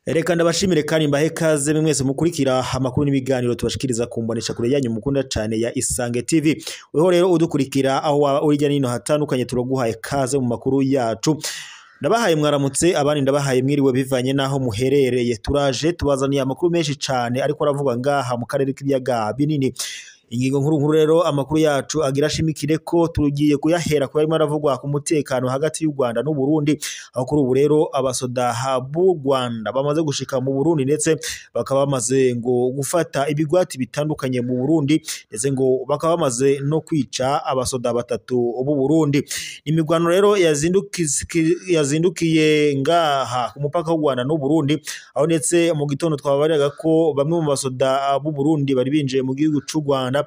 Reka ndabashimire kandi mbahe kaze mwese mukurikira amakuru n'ibiganiro tubashikiriza kumbonesha kure yanyu mukunda cyane ya Isange TV. Weho rero udukurikira aho waba uri hirya no hino hatandukanye, turaguhaye kaze mu makuru yacu. Ndabahaye mwaramutse, abandi ndabahaye mwiriwe bivanye naho muherereye. Turaje tubazaniye amakuru menshi cyane ariko aravuga ngaha mu karere k'ibiyaga binini. Ingingo nkuru nkuru rero amakuru yacu agira ashimikire ko tugiye kuyahera kuba arimo aravugwa ku mutekano hagati y'u Rwanda n'u Burundi, aho kuri ubu rero abasoda b'u Rwanda bamaze gushika mu Burundi ndetse bakaba bamaze ngo gufata ibigwati bitandukanye mu Burundi, ndetse ngo bakaba bamaze no kwica abasoda batatu b'u Burundi. Imigwano rero yazindukiye ngaha ku mupaka w'u Rwanda n'u Burundi, aho ndetse mu gitondo twabariraga ko bamwe mu basoda b'u Burundi bari binjiye mu gihugu c'u Rwanda.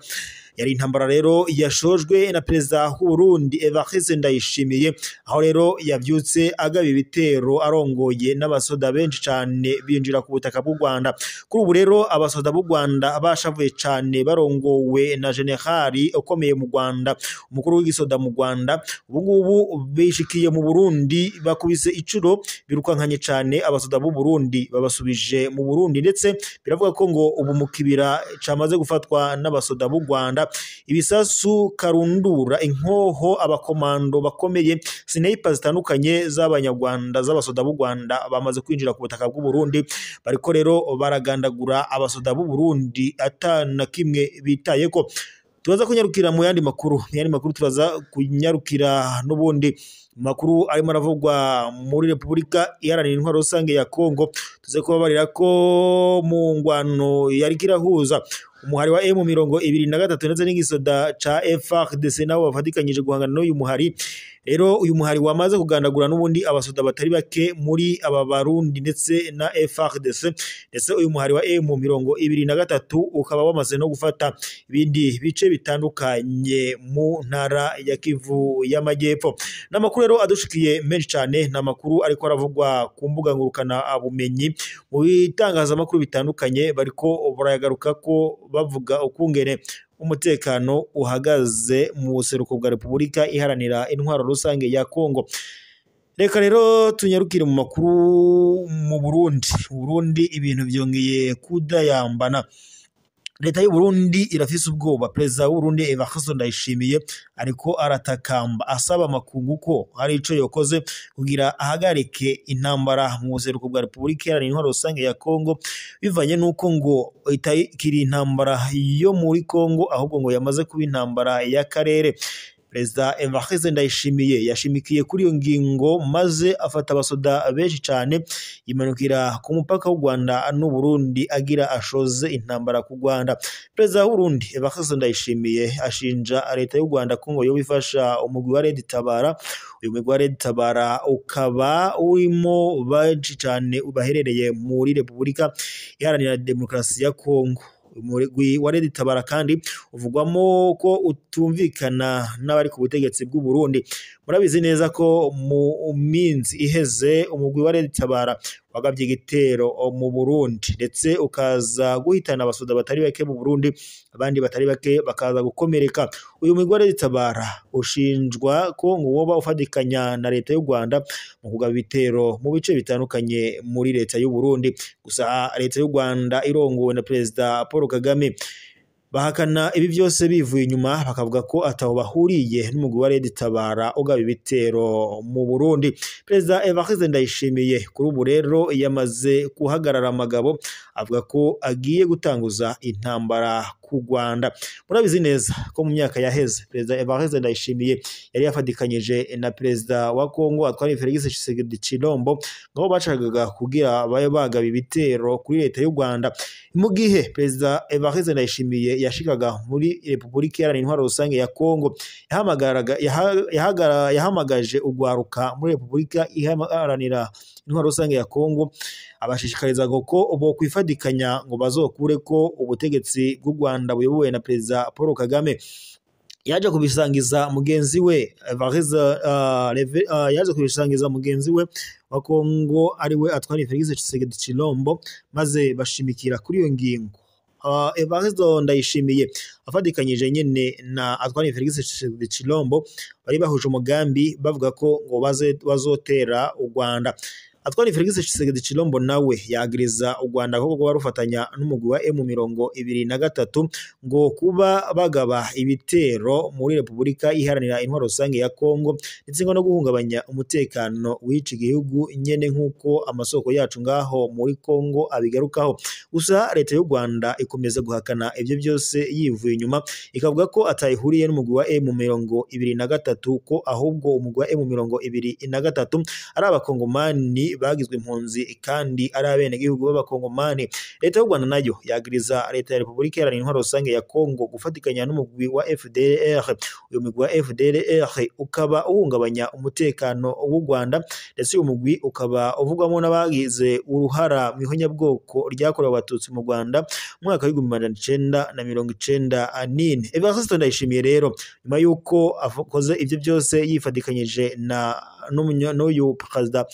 Yari intambara rero yashojwe na perezida w'u Burundi Evariste Ndayishimiye, aho rero yavyutse agaba ibitero arongoye n'abasoda benshi cane binjira ku butaka bw'u Rwanda. Kuri ubu rero abasoda b'u Rwanda bashavuye cane barongowe na generali ukomeye mu Rwanda, umukuru w'igisoda mu Rwanda, ubu ngubu bishikiye mu Burundi bakubise icuro birukankanye cane abasoda b'u Burundi babasubije mu Burundi, ndetse biravuga ko ngo ubu mu kibira camaze gufatwa n'abasoda b'u Rwanda. Ibisasu karundura, inkoho, abakomando bakomeye, sniper zitandukanye z'abanyarwanda z'abasoda b'u Rwanda bamaze kwinjira ku butaka bw'u Burundi, bariko rero baragandagura abasoda b'u Burundi atana kimwe bitayeko. Turaza kunyarukira mu yandi makuru, mu yandi makuru turaza kunyarukira n'ubundi makuru arimo aravugwa muri Repubulika Iharanira Intwaro Rusange ya Kongo. Tuze kubabarira ko mu ngwano yari kirahuza umuhari wa M23 ndetse n'igisoda ca FARDC nabo bafatikanyije guhangana n'uyu muhari. Rero uyu muhari wamaze kugandagura n'ubundi abasoda batari bake muri aba Barundi ndetse na FARDC, ndetse uyu muhari wa M23 ukaba wamaze no gufata ibindi bice bitandukanye mu ntara ya Kivu y'Amajyepfo. N'amakuru rero adushikiye menshi cyane, n'amakuru ariko aravugwa ku mbuga ngurukana bumenyi mu bitangazamakuru bitandukanye, bariko barayagaruka ko bavuga ukungene umutekano uhagaze mu buseruko bwa Repubulika Iharanira Intwaro Rusange ya Kongo. Reka rero tunyarukire mu makuru mu Burundi. Mu Burundi ibintu byongeye kudayambana. Leta y'u Burundi irafise ubwoba. Perezida w'u Burundi Evariste Ndayishimiye ariko aratakamba asaba amakungu ko hari ico yokoze kugira ahagarike intambara mu buseruko bwa Repubulika Iharanira Intwaro Rusange ya Kongo, bivanye nuko ngo itakiri intambara yo muri Kongo ahubwo ngo yamaze kuba intambara y'akarere. Perezida Evariste Ndayishimiye yashimikiye kuri iyo ngingo maze afata abasoda benshi cyane yimanukira ku mupaka w'u Rwanda n'u Burundi agira ashoze intambara ku Rwanda. Perezida w'u Burundi Evariste Ndayishimiye ashinja leta y'u Rwanda ko ngo yoba ifasha umugwi wa Red Tabara. Uyu mugwi wa Red Tabara ukaba urimo benshi cyane baherereye muri Repubulika Iharanira Demokarasi ya Kongo. Umugwi wa Red Tabara kandi uvugwamo ko utumvikana n'abari ku butegetsi bw'u Burundi. Murabizi neza ko mu minsi iheze umugwi wa Red Tabara wagabye igitero mu Burundi ndetse ukaza guhitana abasoda batari bake mu Burundi, abandi batari bake bakaza gukomereka. Uyu mugwi wa Red Tabara ushinjwa ko ngo woba ufatikanya na leta y'u Rwanda mu kugaba ibitero mu bice bitandukanye muri leta y'u Burundi. Gusa leta y'u Rwanda irongowe na Perezida Paul Kagame bahakana ibi byose bivuye inyuma, bakavuga ko ataho bahuriye n'umugwi wa Red Tabara ugaba ibitero mu Burundi. Perezida Evariste Ndayishimiye kuri ubu rero yamaze guhagarara amagabo avuga ko agiye gutanguza intambara ku Rwanda. Murabizi neza ko mu myaka yaheze Perezida Evariste Ndayishimiye yari yafatikanyije na Perezida wa Kongo Antoine Felix Tshisekedi Tshilombo, ngo bashakaga kugira babe bagaba ibitero kuri leta y'u Rwanda. Mu gihe Perezida Evariste Ndayishimiye yashikaga muri Repubulika Iharanira Intwaro Rusange ya Kongo, yahamagaje ugwaruka muri Repubulika Iharanira Intwaro Rusange ya Kongo, abashishikariza ko bo kwifadikanya ngo bazokure ko ubutegetsi bw'u Rwanda buyobowe na Perezida Paul Kagame. Yaje kubisangiza mugenzi we yaje kubisangiza mugenzi we wa Kongo ariwe Antoine Felix Tshisekedi Tshilombo, maze bashimikira kuri iyo ngingo. Evariste Ndayishimiye afatikanyije nyene na Antoine Felix Tshisekedi Tshilombo bari bahuje umugambi bavuga ko ngo bazotera u Rwanda. Antoine Felix Tshisekedi Tshilombo nawe yagiriza u Rwanda ko kuba rufatanya n'umugwi wa M23 ngo kuba bagaba ibitero muri Repubulika Iharanira Intwaro Rusange ya Kongo ndetse ngo no guhungabanya umutekano w'ici gihugu nyene nk'uko amasoko yacu ngaho muri Kongo abigarukaho. Gusa leta y'u Rwanda ikomeza guhakana ibyo byose yivuye inyuma, ikavuga ko atayihuriye n'umugwi wa M23, ko ahubwo umugwi wa M23 ari abakongomani bagizwe impunzi kandi ari abenegihugu b'abakongomani. Leta y'u Rwanda nayo yagiriza leta ya Repubulika Iharanira Intwaro Rusange ya Kongo gufatikanya n'umugwi wa FDLR. Uyu mugwi wa FDLR ukaba uhungabanya umutekano w'u Rwanda, ndetse uyu mugwi ukaba uvugwamo n'abagize uruhara mu ihonyabwoko ryakorewe Abatutsi mu Rwanda mu mwaka w'1994. Evariste Ndayishimiye rero nyuma y'uko akoze ibyo byose yifatikanyije na n'uyu perezida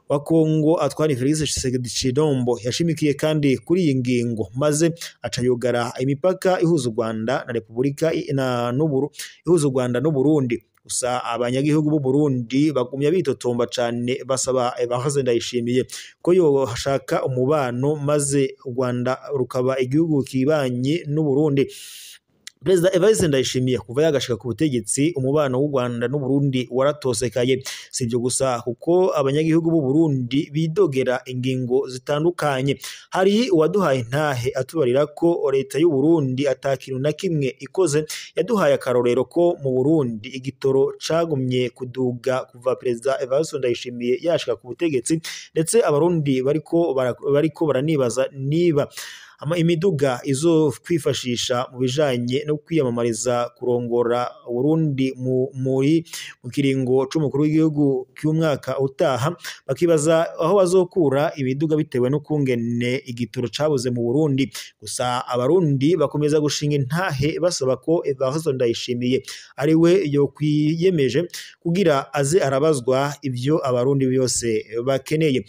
wa Kongo Antoine Felix Tshisekedi Tshilombo, yashimikiye kandi kuri iyi ngingo maze aca yugara imipaka ihuza u Rwanda na Repubulika ihuza u Rwanda n'u Burundi. Gusa abanyagihugu b'u Burundi bagumya bitotomba cane basaba Evariste Ndayishimiye ko yoshaka umubano maze u Rwanda rukaba igihugu kibanye n'u Burundi. Perezida Evariste Ndayishimiye kuva yagashika ku butegetsi umubano w'u Rwanda n'u Burundi waratosekaye. Si ibyo gusa kuko abanyagihugu b'u Burundi bidogera ingingo zitandukanye. Hari uwaduhaye intahe atubarira ko leta y'u Burundi atakintu na kimwe ikoze. Yaduhaye akarorero ko mu Burundi igitoro cagumye kuduga kuva Perezida Evariste Ndayishimiye yashika ku butegetsi, ndetse abarundi bariko baranibaza niba imiduga izo kwifashisha mu bijanye no kwiyamamariza kurongora Burundi muri mu kiringo c'umukuru w'igihugu cy'umwaka utaha, bakibaza aho bazokura imiduga bitewe n'ukungene igitoro cabuze mu Burundi. Gusa abarundi bakomeza gushinga intahe basaba ko Evariste Ndayishimiye ari we yokwiyemeje kugira aze arabazwa ibyo abarundi byose bakeneye.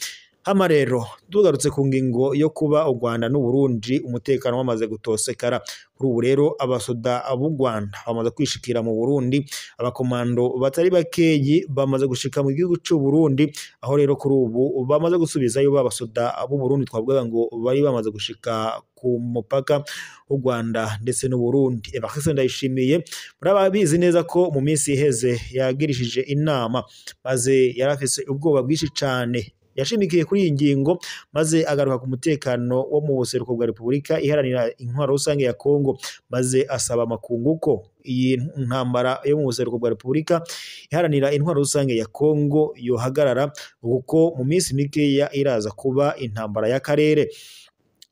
Hama rero tugarutse ku ngingo yo kuba u Rwanda n'u Burundi umutekano wamaze gutosekara. Kuri ubu rero abasoda b'u Rwanda bamaze kwishikira mu Burundi, abakomando batari bakeyi bamaze gushika mu gihugu c'u Burundi, aho rero kuri ubu bamaze gusubizayo babasoda b'u Burundi twavugaga ngo bari bamaze gushika ku mupaka w'u Rwanda ndetse n'u Burundi. Evariste Ndayishimiye murababizi neza ko mu minsi iheze yagirishije inama maze yarafise ubwoba bwinshi cane. Yashimikiye kuri iyi ngingo maze agaruka ku mutekano wo mu buseruko bwa Repubulika Iharanira Intwaro Rusange ya Kongo, maze asaba amakungu ko iyi ntambara yo mu buseruko bwa Repubulika Iharanira Intwaro Rusange ya Kongo yohagarara, kuko mu minsi mikeya iraza kuba intambara y'akarere.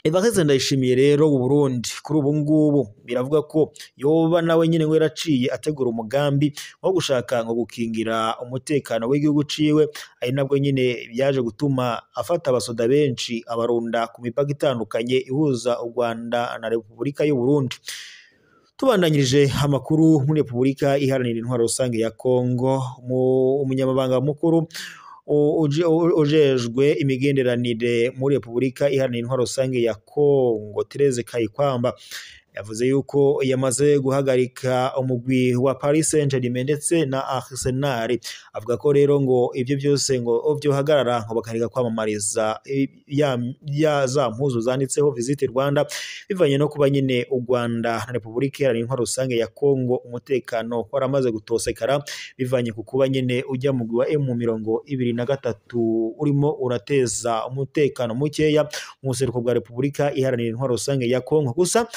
Evariste Ndayishimiye rero mu Burundi kuri ubu ngubu biravuga ko yoba nawe nyine ngo yaraciye ategura umugambi wo gushaka ngo gukingira umutekano w'igihugu ciwe, ari nabwo nyine byaje gutuma afata abasoda benshi abarunda ku mipaka itandukanye ihuza u Rwanda na Repubulika y'u Burundi. Tubandanyirije amakuru muri Repubulika Iharanira Intwaro Rusange ya Kongo, umunyamabanga mukuru ujejwe imigenderanire muri Repubulika Iharanira Intwaro Rusange ya Kongo Therese Kayikwamba yavuze yuko yamaze guhagarika umugwi wa Paris Saint-Germain ndetse na Arsenal. Avuga ko rero ngo ibyo byose ngo byohagarara ngo bakareka kwamamariza ya za mpuzu zanditseho Visit Rwanda, bivanye no kuba nyine u Rwanda na Repubulika Iharanira Intwaro Rusange ya Kongo umutekano waramaze gutosekara, bivanye ku kuba nyine ujya mugwi wa M23 urimo urateza umutekano mukeya mu buseruko bwa Repubulika Iharanira Intwaro Rusange ya Kongo. Gusa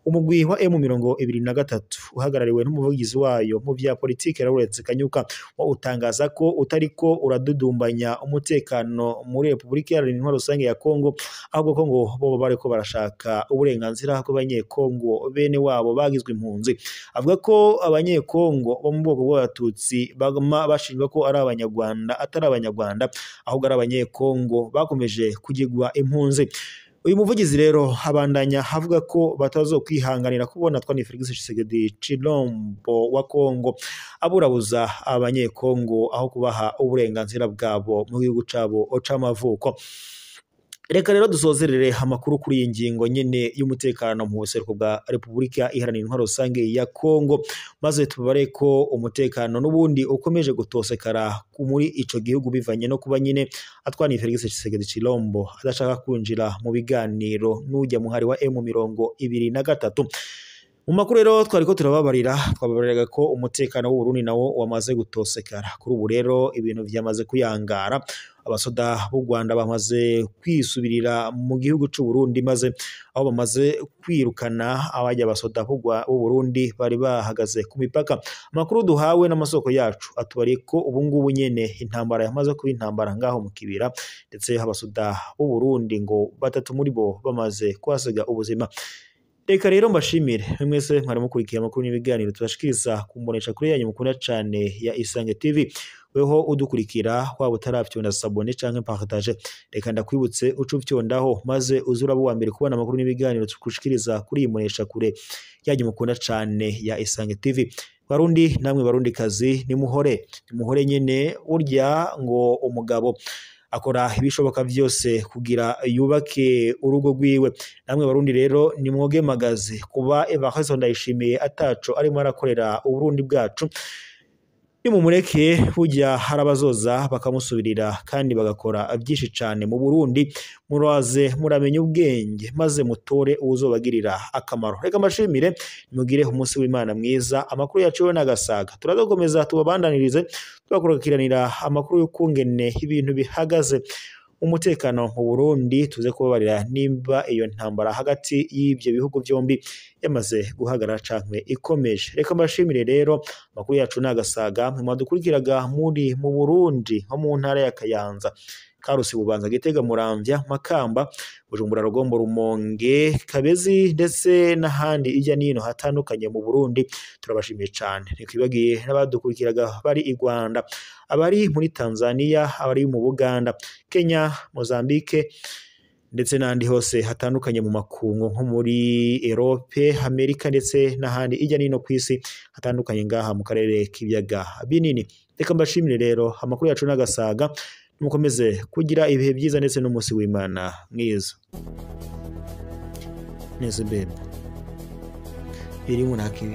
umugwi wa M23 uhagarariwe n'umuvugizi wayo mu vya politike Lawrence Kanyuka wa utangaza ko utariko uradudumbanya umutekano muri Repubulika Iharanira Intwaro Rusange ya Kongo, ahubwo ko ngo bo bariko barashaka uburenganzira bw'abanyekongo bene wabo bagizwe impunzi. Avuga ko abanyekongo bo mu bwoko bw'abatutsi baguma bashinjwa ko ari abanyarwanda atari abanyarwanda, ahubwo ari abanyekongo bakomeje kugirwa impunzi. Uyu muvugizi rero abandanya avuga ko batazokwihanganira kubona Antoine Felix Tshisekedi Tshilombo wa Kongo aburabuza abanyekongo aho kubaha uburenganzira bwabo mu gihugu cabo c'amavuko. Reka rero dusozerere amakuru kuri iyi ngingo nyene y'umutekano mu buseruko bwa Repubulika Iharanira Intwaro Rusange ya Kongo, maze tubare ko umutekano n'ubundi ukomeje gutosekara muri ico gihugu bivanye no kuba nyine atwaniye Felix Tshisekedi Tshilombo adashaka kwinjira mu biganiro n'ujya muhari wa M23. Mu makuru rero twariko turababarira, twababariraga ko umutekano w'u Burundi nawo wamaze gutosekara. Kuri ubu rero ibintu vyamaze kuyangara, abasoda b'u Rwanda bamaze kwisubirira mu gihugu c'u Burundi, maze aho bamaze kwirukana abajya abasoda b'u Burundi bari bahagaze ku mipaka. Amakuru duhawe n'amasoko yacu atubariye ko ubu ngubu nyene intambara yamaze kuba intambara ngaho mu kibira, ndetse abasoda b'u Burundi ngo batatu muri bo bamaze kuhasiga ubuzima. Reka rero mbashimire mwese mwari mukurikiye amakuru n'ibiganiro tubashikiriza kumbonesha kuri yanyu mukunda cane ya Isange TV. Weho udukurikira waba utaravyonda sabone canke partage, reka ndakwibutse uce ufyondaho maze uzuraba uwa mbere kubona amakuru n'ibiganiro tugushikiriza kuri iyi mbonesha kure yanyu mukunda cane ya Isange TV. Barundi namwe barundi kazi, nimuhore nimuhore nyene, urya ngo umugabo akora ibishoboka vyose kugira yubake urugo rwiwe. Namwe barundi rero nimwoge magazi kuba Evariste Ndayishimiye ataco arimo arakorera Uburundi bwacu, nimumureke burya harabazoza bakamusubirira kandi bagakora byinshi cane mu Burundi. Muraze muramenya ubwenge maze mutore uwuzobagirira akamaro. Reka mbashimire, mugire umunsi w'Imana mwiza. Amakuru yacu yo n'agasaga turazakomeza tubabandanirize tubakurikiranira amakuru y'ukungene ibintu bihagaze umutekano mu Burundi, tuze kubabarira nimba iyo ntambara hagati y'ibyo bihugu byombi yamaze guhagarara canke ikomeje. Reka mbashimire rero, amakuru yacu n'agasaga mwadukurikiraga muri mu Burundi nko mu ntara ya Kayanza, Karusi, Bubanza, Gitega, Muramvya, Makamba, Bujumbura, Rugombo, Rumonge, Kabezi ndetse n'ahandi ijya nino hatandukanye mu Burundi. Turabashimiye cane. Ntitwibagiye n'abadukurikiraga bari i Rwanda, abari muri Tanzania, abari mu Buganda, Kenya, Mozambique ndetse n'ahandi hose hatandukanye mu makungu nko muri Europe, Amerika ndetse n'ahandi ijya nino kw'isi hatandukanye ngaha mu karere k'ibiyaga binini. Reka mbashimire rero, amakuru yacu n'agasaga, mukomeze kugira ibihe byiza ndetse n'umunsi w'Imana mwiza. Neza bebe iri munaki.